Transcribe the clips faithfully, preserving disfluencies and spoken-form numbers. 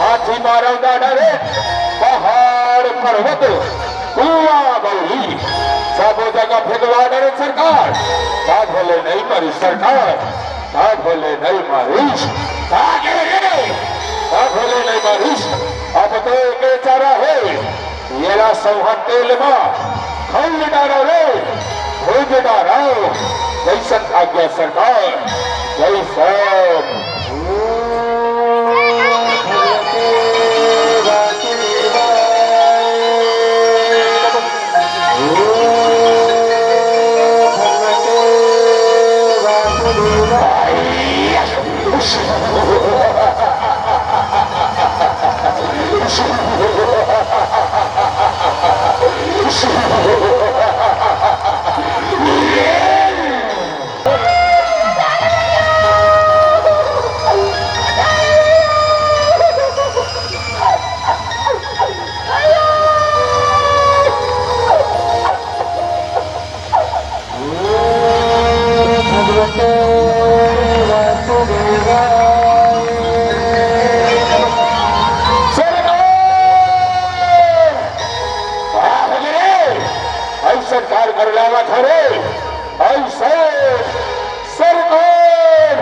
हाथी मारव ना डरे, पहाड़ पर्वत, कुआं बउरी, सबो जगह फेंकवा डरे सरकार। का भले नहीं मरिस सरकार, का भले नहीं मरिस, का गे रे, का भले नहीं मरिस। अब तो एके चारा हे, येला सौहा तेल मा खउल डारव रे, भूज डारव। जइसन आज्ञा सरकार, जइसन। सरकार! वाह रे! अउ सरकार कर लावत हरे। अइसे सरकार,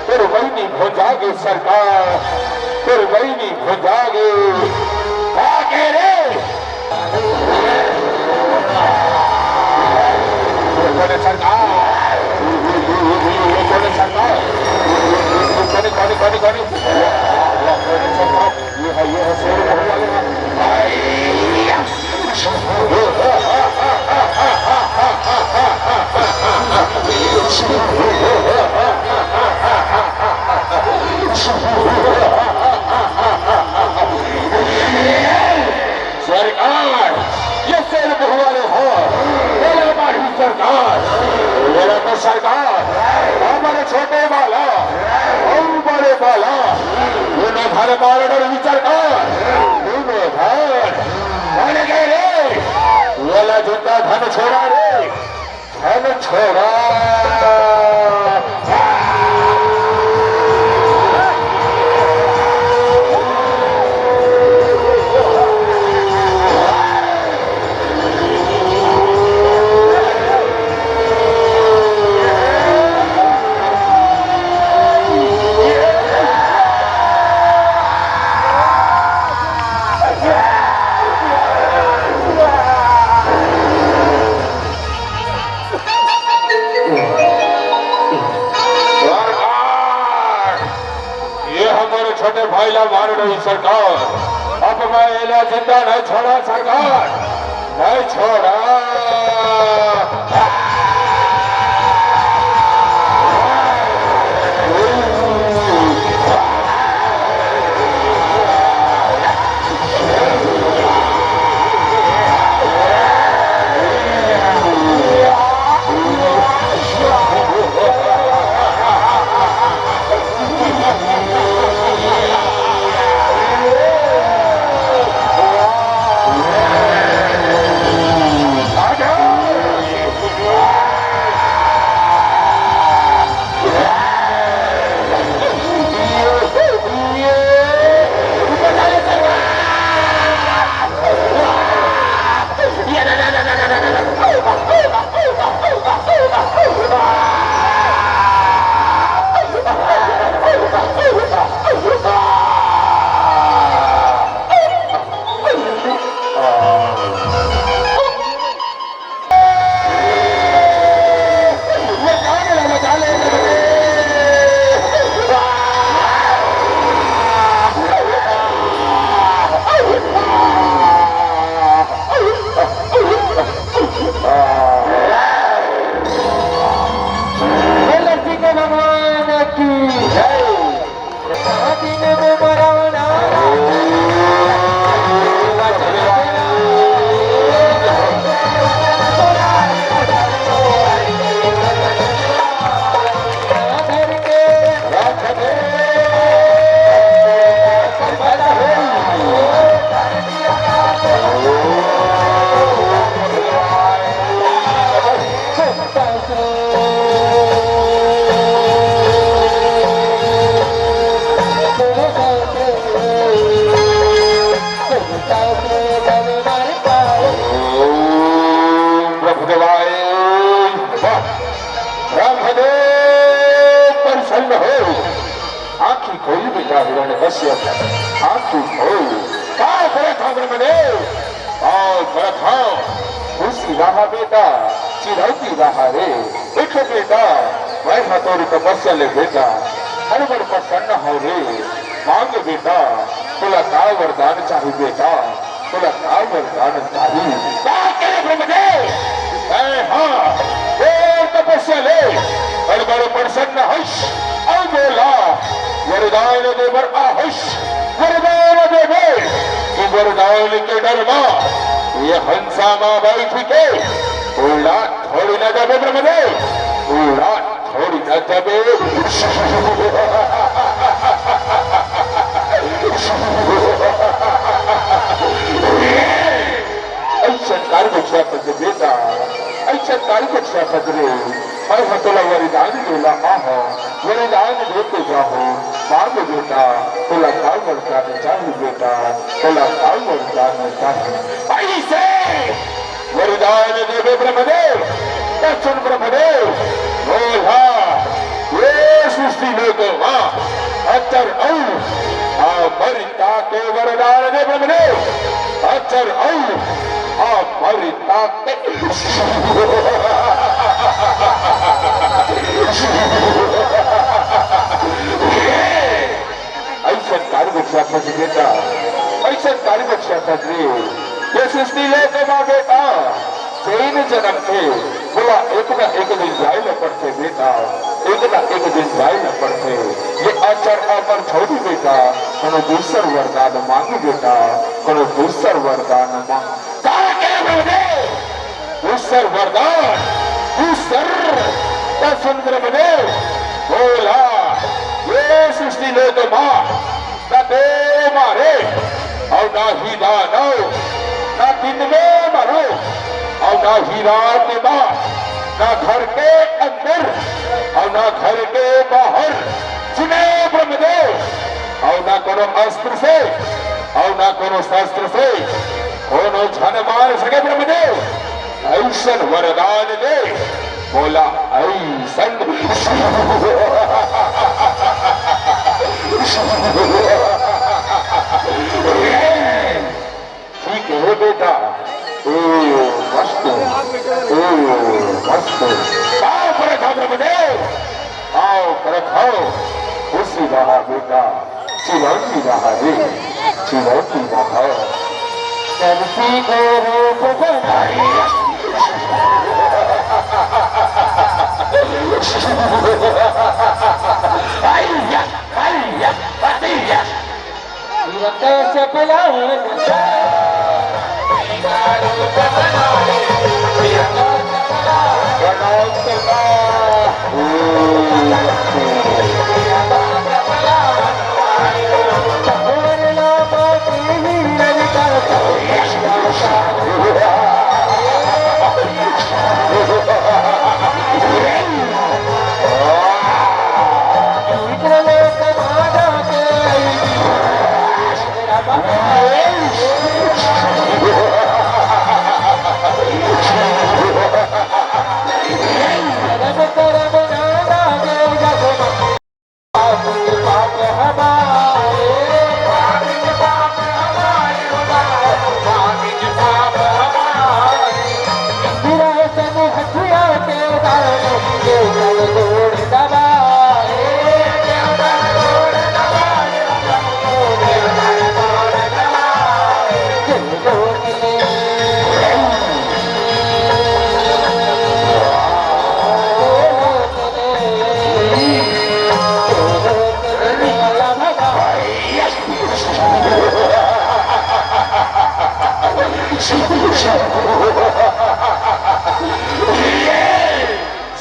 तोर बहिनी भोजा गे सरकार, तोर बहिनी भोजा गे। का के रे? कोने सरकार? कोने सरकार? कोने, कोने, कोने, कोने? कोने सरकार? ये है, ये है, शेर भगवान है। सरकार, ये शेर बहु वाले हो, बोले माही सरकार, बोले तो सरकार, हमारे छोटे वाला, हम बड़े वाला, दोनों घर मार डर ही सरकार, दोनों घर, बोले गए रे, बोला झूठा धन छोड़ा रे, धन छोड़ा। सरकार, ये हमर छोटे भाई ला मार डरी सरकार। अब मैं एला जिंदा नहीं छोड़ा सरकार, नहीं छोड़ा। आंखी हो। का करत हव ब्रह्मदेव? का करत हव? खुशी रहा बेटा, चिरौती रहा रे। उठ बेटा, मैं हा तोर तपस्या ले बेटा, हर बर प्रसन्न हव रे। मांग बेटा, तोला का वरदान चाही बेटा? तोला का वरदान चाही? का करे ब्रह्मदेव? मैं हा तोर तपस्या ले, हर बर प्रसन्न हस, अउ मोला वरदान दे बर आहस, वरदान देबे कि वरदान के डर मा ये हंसा मा बैठ के उड़ा थोड़ी ना जाबे ब्रह्मदेव, उड़ा थोड़ी ना जाबे। अइसन कारी बछिया फंस बेटा, अइसन कारी बछिया फंस रे। मैं हा तोला वरदान देला आहो, वरदान दे के जाहो। मांग बेटा, तोला का वरदान चाही बेटा, तोला का वरदान चाही? अइसे वरदान देबे ब्रह्मदेव, त सुन ब्रह्मदेव, मोला ये सृष्टि लोक मा अचर अउ अमरता के वरदान दे ब्रह्मदेव, अचर अउ अमरता के। अइसन कारी बछिया फंस बेटा, अइसन कारी बछिया फंस रे। ये सृष्टि लोक मा बेटा, जेन जनम थे, ओला एक न एक दिन जाय ल पड़थे बेटा, एक न एक दिन जाय ल पड़थे। ये अचर अमर छोड़ी बेटा, कोनो दूसर वरदान मांग बेटा, कोनो दूसर वरदान मांग। का करे ब्रह्मदेव? दूसर वरदान, दूसर। त सुन ब्रह्मदेव, मोला ये सृष्टि लोक मा ना देव मारे, अउ ना ही दानव, ना दिन में मरो, अउ ना ही रात मा, ना घर के अंदर, अउ ना घर के बाहर, सुने ब्रह्मदेव, अउ ना कोनो अस्त्र से, अउ ना कोनो शस्त्र से, कोनो झन मार सके ब्रह्मदेव। अइसन वरदान दे मोला, अइसन। ठीक हे बेटा, ए मस्त, ए मस्त। का करत हव ब्रह्मदेव? का करत हव? खुशी रहा बेटा, चिरौती रहा रे, चिरौती रहा। तुलसी को रूप बनाई।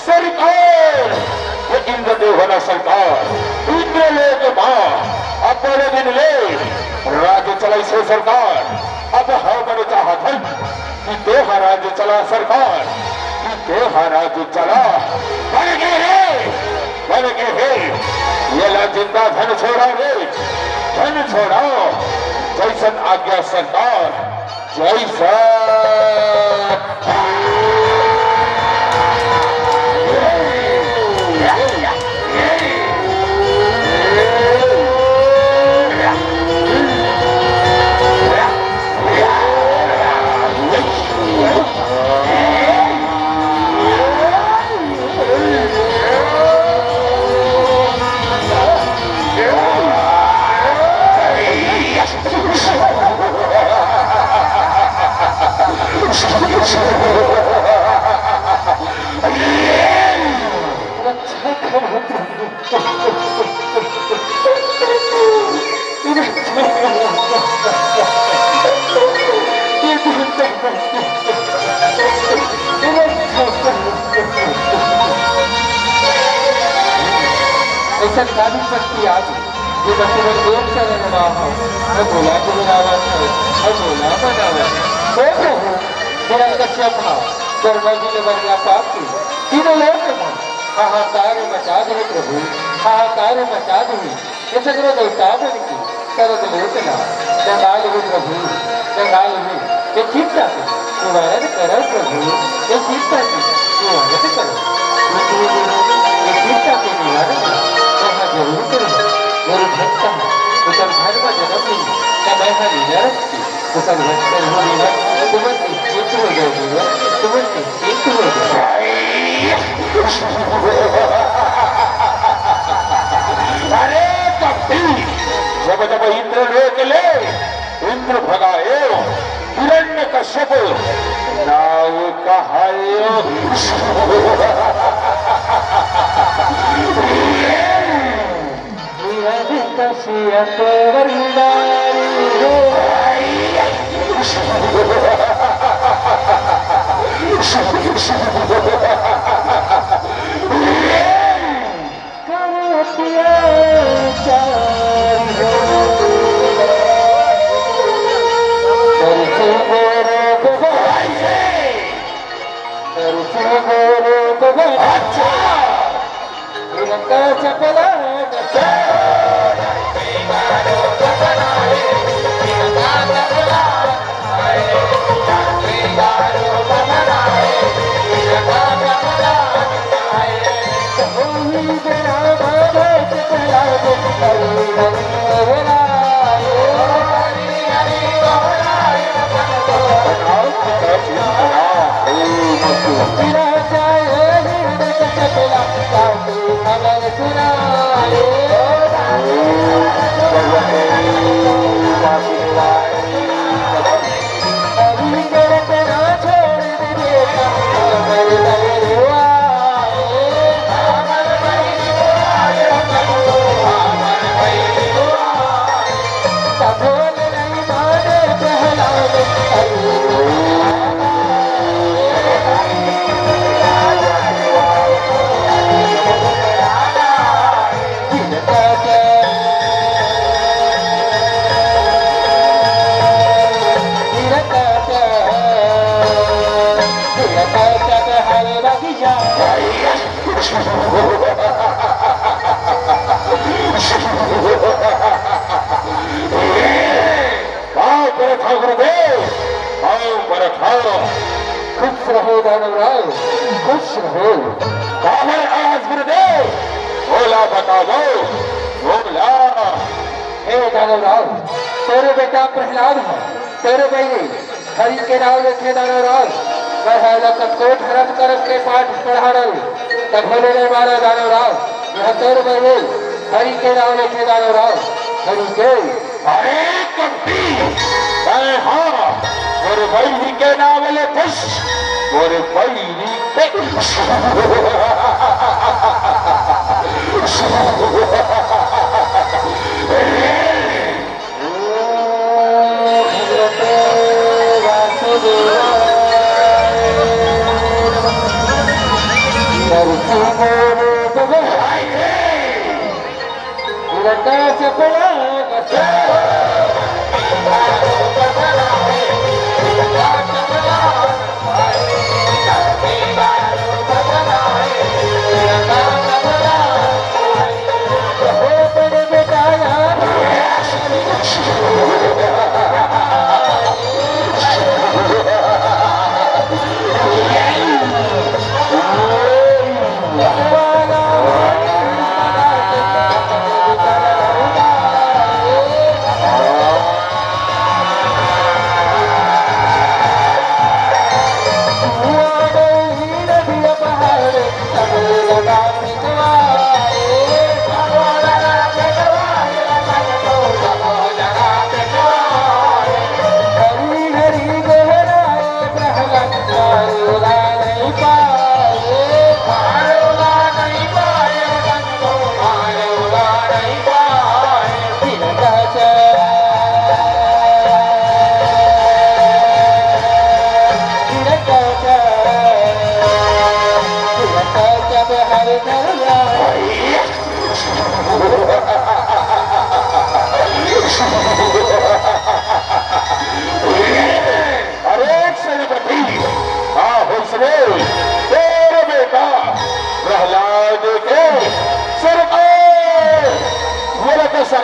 सरकार, ये इंद्रदेव वाला सरकार, इंद्रलोक मा अब्बड़ दिन ले राज चलाइस हे सरकार। अब हमन चाहत हन कि तेहा राज चला सरकार, कि तेहा राज चला। बन गे हे, बन गे हे, येला जिंदा झन छोड़ा रे, झन छोड़ा। जइसन आज्ञा सरकार। जय सा- संताधिपति आदि, ये बसवर लोक चरण माहौ, न बोला गुरुरावत है, न बोला मनावत। हे प्रभु, हिरण्यकश्यप हा, ब्रह्मा जी ले बरला पाके, तीनों लोक में हाहाकार मचा दे प्रभु, हाहाकार मचा दे। ये सगरो देवता मन के सरद लोक ला, जंगाल हे प्रभु, जंगाल हे। ये चिंता के निवारण करो प्रभु, ये चिंता के निवारण करो। ये चिंता के निवारण मैं हा जरूर करूँ। मोर भक्त हा, ओकर घर में जन्म नहीं, तब मैं हा लीला रखती। ओकर भक्त हो लीला, तुमन निश्चिंत हो जाओ लीला, तुमन निश्चिंत हो जाओ। अरे कपटी, जब जब इंद्र लोक ले इंद्र भगायो, हिरण्यकश्यप नाव कहायो। हिरण्यकश्यप भंडारी हो। करो अत्याचार हो। करसु गुरु को बधाई है। करसु गुरु को बधाई। अच्छा। इनका चपला पाँव परत हँव गुरुदेव, पाँव परत हँव। खुश रहो दानव राव, खुश रहो। काबर आज गुरुदेव, मोला बतावव, मोला। हे दानव राव, तोरे बेटा प्रहलाद ह, तोरे बहिनी हरि के नाव लेथे दानव राव। मैं ह एला कतको धरम करम के पाठ पढ़ा डरेंव, तभो ले नइ माने दानव राव। यह तोर बहिनी हरि के नाव लेथे दानव राव, हरि के। अरे कपटी, मैं हा मोर बहिनी के नाव लेथस, मोर बहिनी के।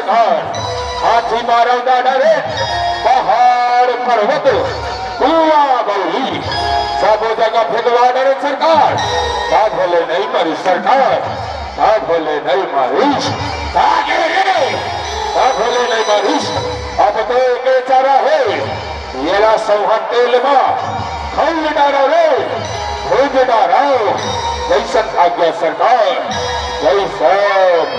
सरकार, हाथी मारव ना डरे, पहाड़ पर्वत, कुआं बउली, सबो जगह फेंकवा डरे सरकार। का भले नहीं मरिस सरकार, का भले नहीं मरिस, का के रे, का भले नहीं मरिस। अब तो एके चारा हे, येला सौहा तेल मा खउल डारव रे, भूज डारव। जइसन आज्ञा सरकार, जइसन।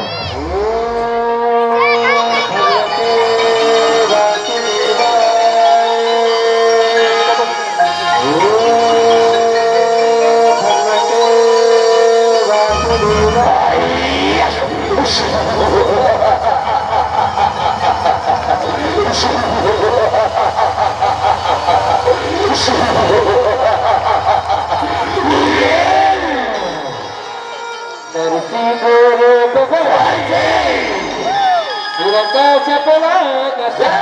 नरसी गोरे बबे, रंगा चपला नसा।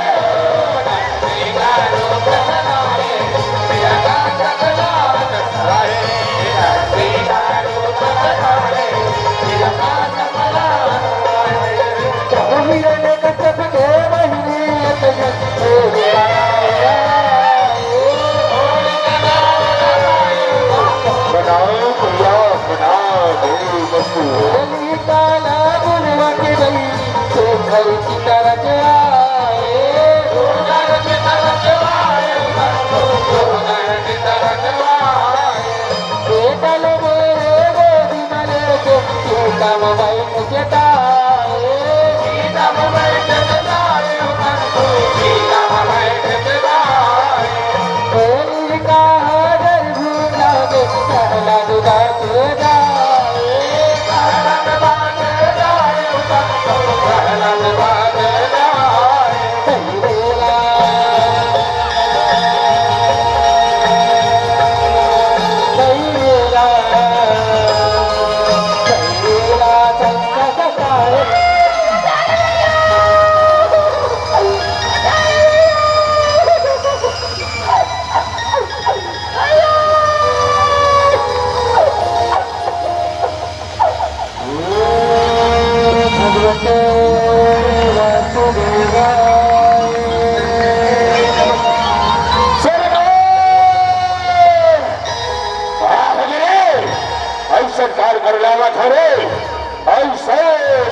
सरकार! आह रे! अइसन सरकार कर लावत हरे, अइसन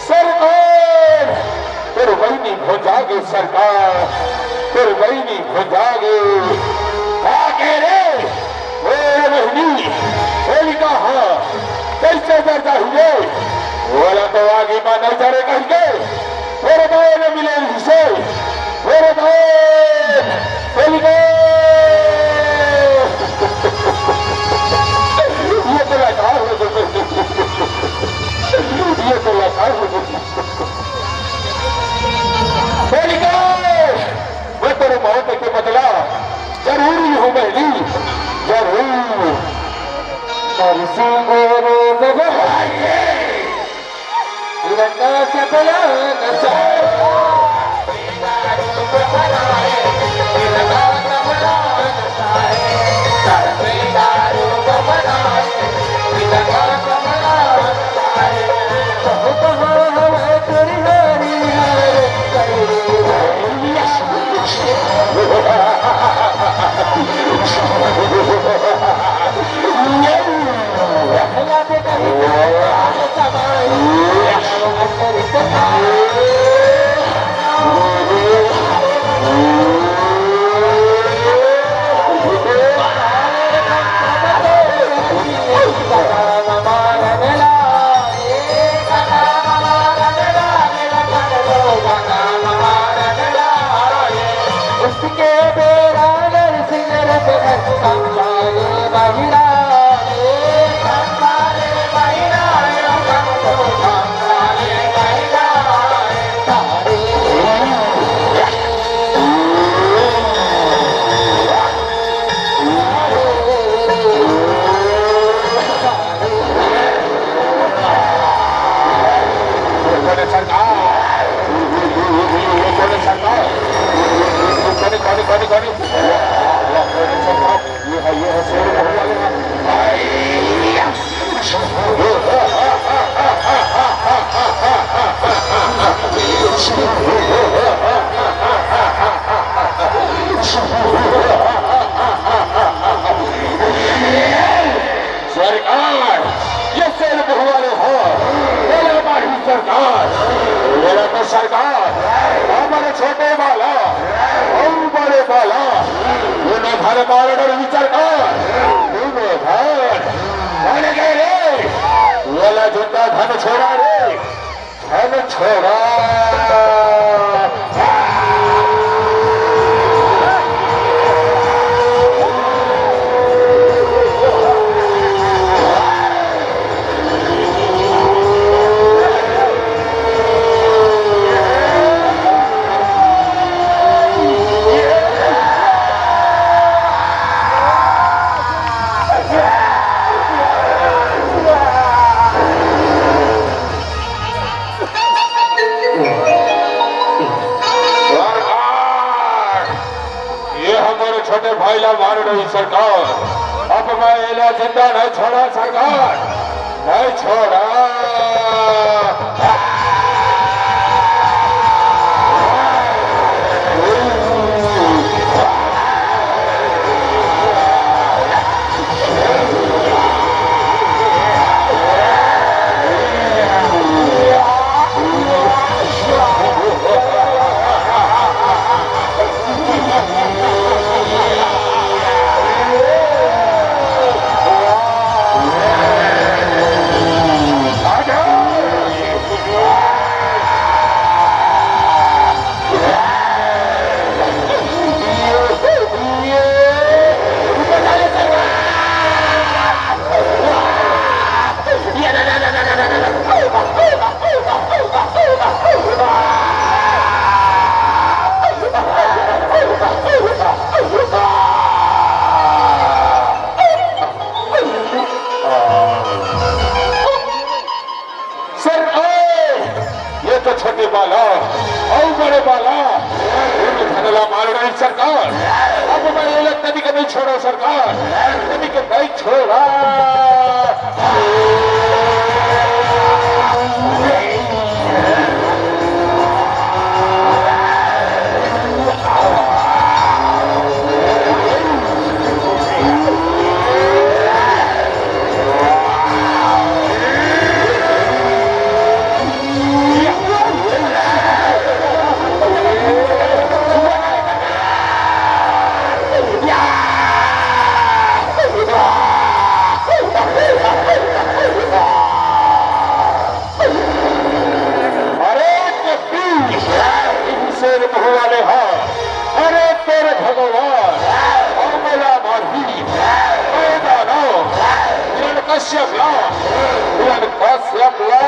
सरकार! तोर बहिनी भोजा गे सरकार, तोर बहिनी भोजा गे। का के रे? ओ बहिनी, होलिका हा, कइसे जर जाही रे? ओला तो आगी मा नइ जरे कहिके, तोर दाई ले मिले रिहिसे, तोर दाई, होलिका। ये तो लगा हो गई, ये तो लगा हो गई। होलिका, मैं तोर मौत के बदला जरूर लूँ बहिनी, जरूर। नरसी गोरे बबे, रंगा चपला नसा। सरकार, ये हमर छोटे भाई ला मार रही सरकार। अब मैं एला जिंदा नहीं छोड़ा सरकार, नहीं छोड़ा। सरकार, ये तो छोटे बाला अउ बड़े बाला, दोनों झन ला मार रही सरकार। अब मैं ये तनिक नहीं छोड़ा सरकार, तनिक नहीं छोड़ा। अरे कपटी, शेर मुंह वाले हा, अरे तेरे भगवान, हमला मारही, मैदानो, हिरण कश्यप ला, हिरण कश्यप ला।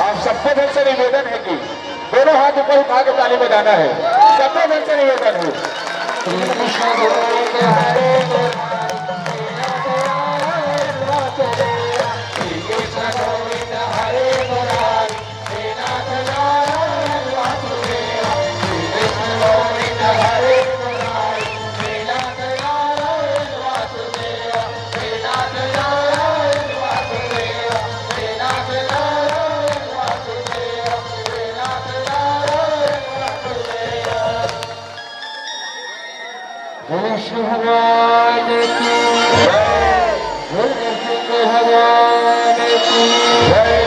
आप सबको फिर से निवेदन है कि दोनों हाथ ऊपर उठा के ताली बजाना है। सबको फिर से निवेदन है। भगवान की जय। भगवान की जय।